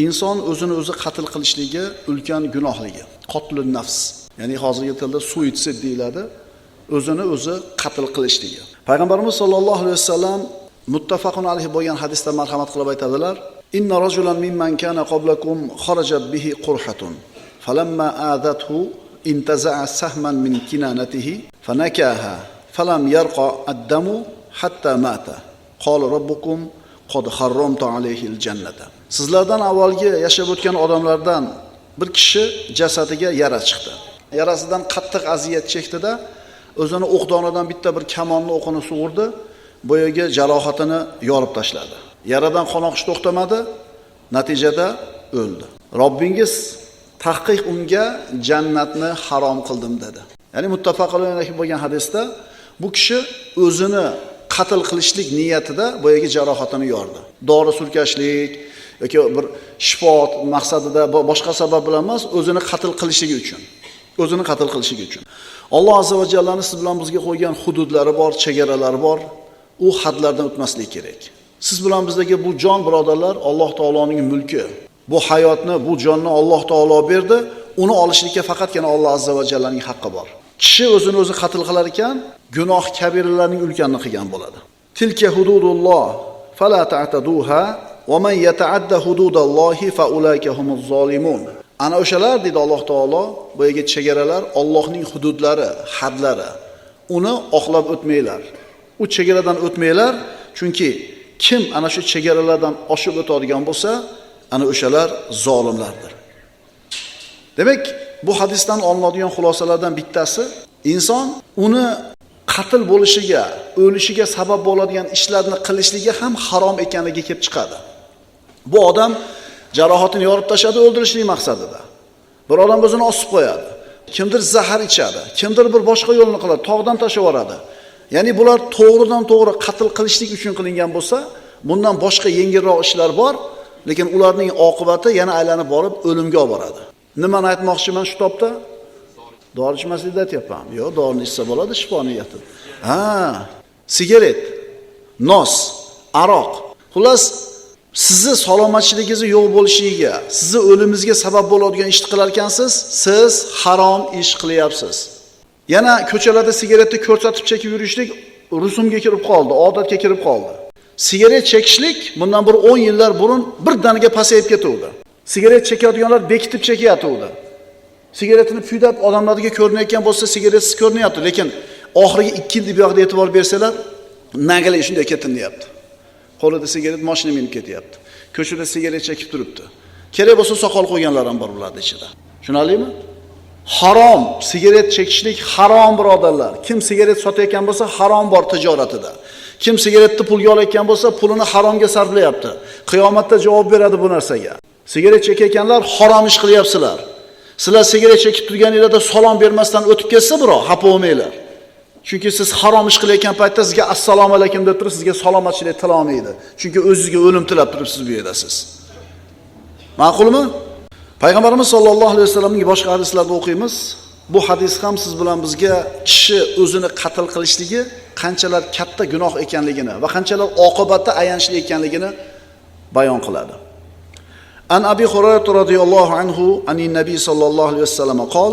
Inson o'zini o'zi qatl qilishligi ulkan gunohligi. Qatlun nafs, ya'ni hozirgi tilda suitsid deyiladi. O'zini o'zi qatl qilishligi. Payg'ambarimiz sollallohu alayhi vasallam muttafaqun alayhi bo'lgan hadisda marhamat qilib aytadilar: "Inna rajulan mimman kana qablakum kharajat bihi qurhatun falamma adathu intaza'a sahman min kinanatihi fanakaha falam yarqa ad-damu hatta mata. Qala robbukum qad harramtu alayhi al-jannata." Sizlardan avvalgi yashab o'tgan odamlardan bir kishi jasadiga yara chiqdi. Yarasidan qattiq aziyat chekdi-da, o'zini o'qdonidan bitta bir kamonni o'qini sug'urdi, boyagi jarohatini yorib tashladi. Yaradan qon oqish to'xtamadi, natijada o'ldi. Robbingiz tahqiq unga jannatni harom qildim dedi. Ya'ni muttafaq alayhi bo'lgan hadisda bu kishi o'zini qatl qilishlik niyatida boyagi jarohatini yordi. Dori surkashlik yoki bir shifo maqsadida boshqa sabab bilan emas, o'zini qatl qilishligi uchun. O'zini qatl qilishligi uchun. Alloh azza va jallani siz bilan bizga qo'ygan hududlari bor, chegaralari bor. U hadlardan o'tmaslik kerak. Siz bilan bizdagi bu jon birodarlar Alloh taoloning mulki. Bu hayotni, bu jonni Alloh taolo berdi. Uni olishlikka faqatgina Alloh azza va jallaning haqqi bor. Kishi o'zini o'zi qatl qilar ekan, gunoh kabiralarning ulkanini qilgan bo'ladi. Tilka hududulloh fala ta'taduha va man yata'adda hududallohi fa ulaika humuz zolimun. Ana o'shalar deydi Alloh taolo, boyagi chegaralar Allohning hududlari, hadlari. Uni oqlab o'tmanglar. U chegaradan o'tmanglar, chunki kim ana shu chegaralardan oshib o'tadigan bo'lsa, ana o'shalar zolimlardir. Demak, bu hadisdan olinadigan xulosalardan bittasi, inson uni qatl bo'lishiga, o'lishiga sabab bo'ladigan ishlarni qilishligi ham harom ekanligi kelib chiqadi. Bu odam jarohatini yorib tashladi o'ldirishlik maqsadida. Bir odam o'zini osib qo'yadi. Kimdir zahar ichadi, kimdir bir boshqa yo'lni qiladi, tog'dan tashlab yuboradi. Ya'ni bular to'g'ridan to'g'ri qatl qilishlik uchun qilingan bo'lsa, bundan boshqa yengilroq ishlar bor, lekin ularning oqibati yana aylanib borib o'limga olib boradi. Nimani aytmoqchiman shu topda? Dori ichmaslikni aytyapman. Yo'q, dorini ichsa bo'ladi, shifo niyatida. Ha, sigaret, nos, aroq. Xullas, sizni salomatchiligingizni yo'q bo'lishiga, sizni o'limingizga sabab bo'ladigan ishni qilar ekansiz, siz harom ish qilyapsiz. Yana ko'chalarda sigaretni ko'rsatib chekib yurishlik rusumga kirib qoldi, odatga kirib qoldi. Sigaret chekishlik bundan bir 10 yillar burun birdaniga pasayib ketuvdi. Sigaret chekadiganlar bekitib chekayotgandi. Sigaretini puydab odamlarga ko'rinayotgan bo'lsa, sigaretsiz ko'rinyapti, lekin oxirgi 2 yil bu yoqda e'tibor bersalar, nagli shunday ketin deyapti. Qo'lida sigaret, mashina minib ketyapti. Ko'chada sigaret chekib turibdi. Kerak bo'lsa soqol qo'yganlar ham bor bularning ichida. Tushunarlimi? Harom, sigaret chekishlik harom birodarlar. Kim sigaret sotayotgan bo'lsa, harom bor tijoratida. Kim sigaretni pulga olayotgan bo'lsa, pulini haromga sarflayapti. Qiyomatda javob beradi bu narsaga. Sigaret chekayotganlar harom ish qilyapsizlar. Sizlar sigaret chekib turganingizda salom bermasdan o'tib ketsa birov, xafa bo'lmanglar. Chunki siz harom ish qilayotgan paytda sizga assalomu alaykum deb turib, sizga salomatchilik tilamaydi. Chunki o'zingizga o'lim tilab turibsiz bu yerdasiz. Ma'qulmi? Payg'ambarimiz sollallohu alayhi vasallamning boshqa hadislarida o'qiymiz. Bu hadis ham siz bilan bizga kishi o'zini qatl qilishligi qanchalar katta gunoh ekanligini va qanchalar oqibati ayanchli ekanligini bayon qiladi. An Abi Hurayra radhiyallohu anhu anin nabiy sallallohu alayhi vasallam qol: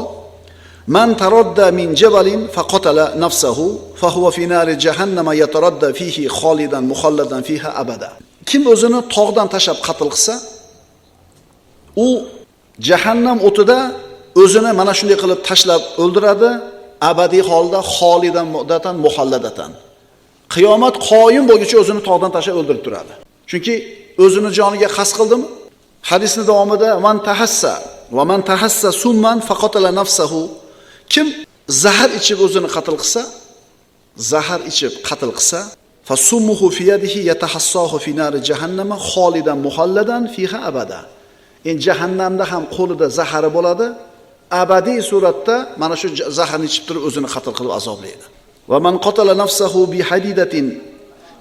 Man taradda min jabalin faqatala nafsahu fahuwa fi nari jahannama yataradda fihi khalidan mukhalladan fiha abada. Kim o'zini tog'dan tashlab qatl qilsa, u jahannam o'tida o'zini mana shunday qilib tashlab o'ldiradi, abadiy holda xolidan muddatan muhalladatan. Qiyomat qoyim bo'lguncha o'zini tog'dan tashlab o'ldirib turadi. Chunki o'zini joniga qasd qildimi? Hadisning davomida man tahassa va man tahassa summan faqatala nafsahu. Kim zahar ichib o'zini qatl qilsa, zahar ichib qatl qilsa, fasummuhu fi yadihi yatahassahu fi nari jahannama xolidan muhalladan fiha abada. Endi jahannamda ham qo'lida zahari bo'ladi, abadiy suratda mana shu zaharni ichib turib o'zini qatl qilib azoblaydi. Va man qatala nafsahu bi hadidatin.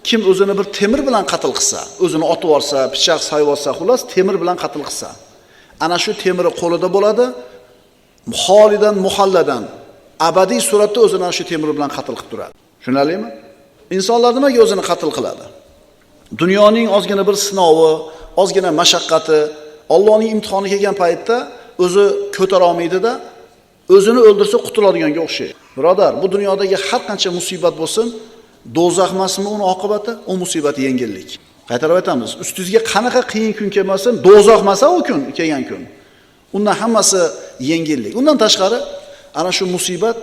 Kim o'zini bir temir bilan qatl qilsa, o'zini otib yuborsa, pichoq sayib olsa, xullas temir bilan qatl qilsa, ana shu temiri qo'lida bo'ladi, xolidan muhalladan abadiy suratda o'zini ana shu temir bilan qatl qilib turadi. Tushunarlimi? Insonlar nimaga o'zini qatl qiladi? Dunyoning ozgina bir sinovi, ozgina mashaqqati, Allohning imtihoni kelgan paytda o'zi ko'tara olmaydi-da, o'zini o'ldirsa qutuladiganga o'xshaydi. Birodar, bu dunyodagi har qancha musibat bo'lsin, do'zax emasmi uni oqibati? U musibat yengillik. Qaytarib aytamiz, ustingizga qanaqa qiyin kun kelmasin, do'zax emas u kun, kelgan kun. Undan hammasi yengillik. Undan tashqari ana shu musibat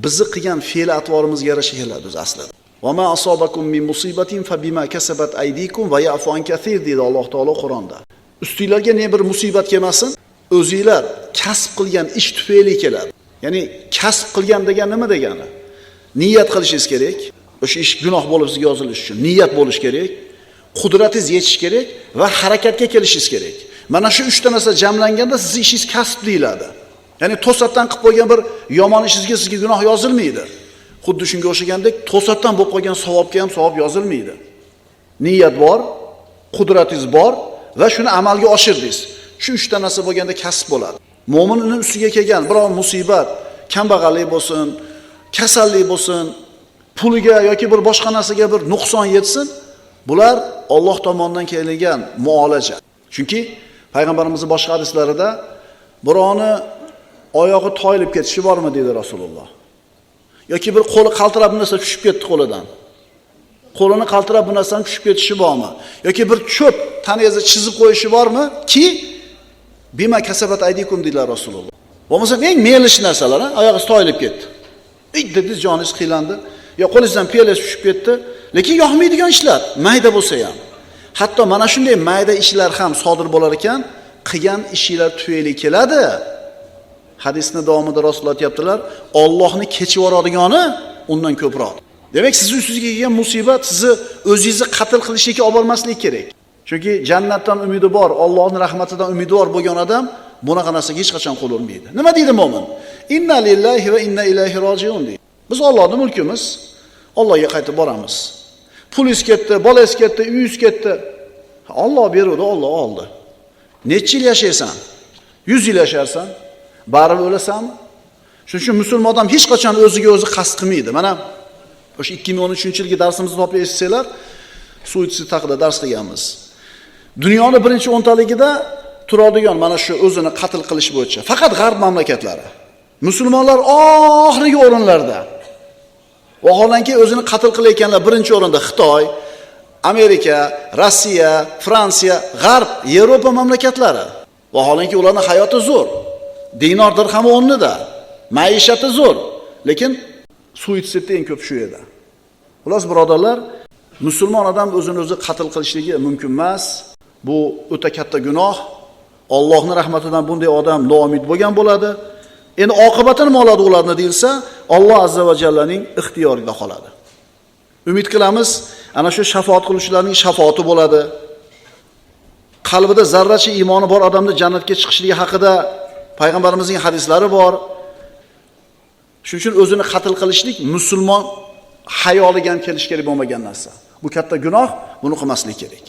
bizni qilgan fe'l atvorimizga yarasha keladi o'zi aslida. Va ma asobakum min musibatin fa bima kasabat aydikum va ya'fu an kathir deydi Alloh taolo Qur'onda. Ustinglarga ne bir musibat kelmasin, o'zinglar kasb qilgan ish tufayli keladi. Ya'ni kasb qilgan degan nima degani? Niyat qilishingiz kerak. O'sha ish gunoh bo'lib sizga yozilishi uchun niyat bo'lish kerak, qudratingiz yetishi kerak va harakatga kelishingiz kerak. Mana shu uchta narsa jamlanganda sizning ishingiz kasb deyiladi. Ya'ni to'satdan qilib qo'ygan bir yomon ishingizga sizga gunoh yozilmaydi. Xuddi shunga o'xshagandek to'satdan bo'lib qolgan savobga ham savob yozilmaydi. Niyat bor, qudratingiz bor va shuni amalga oshirdingiz. Shu uchta narsa bo'lganda kasb bo'ladi. Mo'minning ustiga kelgan biror musibat, kambag'allik bo'lsin, kasallik bo'lsin, puliga yoki bir boshqa narsaga bir nuqson yetsin, bular Alloh tomonidan kelgan muolaja. Chunki payg'ambarimizning boshqa hadislarida birovni oyog'i toyilib ketishi bormi dedi Rasululloh. Yoki bir qo'li qaltirab bir narsa tushib ketdi qo'lidan. Qo'lini qaltirab bir narsani tushib ketishi bormi? Yoki bir cho'p tanangizni chizib qo'yishi bormi? Ki bima kasabat aydikum dedilar Rasululloh. Bo'lmasa eng melish narsalar, oyog'ingiz toyilib ketdi. Ey dedingiz, joningiz qiylandi. Yo qo'lingizdan piyolangiz tushib ketdi. Lekin yoqmaydigan ishlar, mayda bo'lsa ham. Hatto mana shunday mayda ishlar ham sodir bo'lar ekan, qilgan ishinglar tufayli keladi. Hadisni davomida Rasululloh aytibdilar, Allohni kechib yuboradigani undan ko'proq. Demak, sizni ustingizga kelgan musibat sizni o'zingizni qatl qilishga olib bormaslik kerak. Chunki jannatdan umidi bor, Allohning rahmatidan umidi bor bo'lgan odam bunaqa narsaga hech qachon qo'l urmaydi. Nima deydi mo'min? Inna lillahi va inna ilayhi rojiun deydi. Biz Allohning mulkimiz, Allohga qaytib boramiz. Pulingiz ketdi, bolangiz ketdi, uyingiz ketdi. Alloh beruvdi, Alloh oldi. Necha yil yashaysan? 100 yil yasharsan, baribir o'lasanmi? Shuning uchun musulmon odam hech qachon o'ziga o'zi qasd qilmaydi. Mana o'sha 2013-yilgi darsimizni topib eshitsanglar, suitsid haqida dars qilganmiz. Dunyoni birinchi o'ntaligida turadigan mana shu o'zini qatl qilish bo'yicha faqat g'arb mamlakatlari. Musulmonlar oxirgi o'rinlarda. Vaholanki o'zini qatl qilayotganlar birinchi o'rinda Xitoy, Amerika, Rossiya, Fransiya, G'arb, Yevropa mamlakatlari. Vaholanki ularning hayoti zo'r. Dinor dirhami o'rnida, maishati zo'r, lekin suitsidda eng ko'p shu yerda. Xulos birodarlar, musulmon odam o'zini o'zi qatl qilishligi mumkin emas. Bu o'ta katta gunoh. Allohning rahmatidan bunday odam noumid bo'lgan bo'ladi. Endi oqibati nima oladi ularni deyilsa, Alloh azza va jallaning ixtiyorida qoladi. Umid qilamiz, ana shu shafoat qiluvchilarning shafoati bo'ladi. Qalbida zarracha iymoni bor odamni jannatga chiqishligi haqida payg'ambarimizning hadislari bor. Shuning uchun o'zini qatl qilishlik musulmon hayoliga ham kelish kerak bo'lmagan narsa. Bu katta gunoh, buni qilmaslik kerak.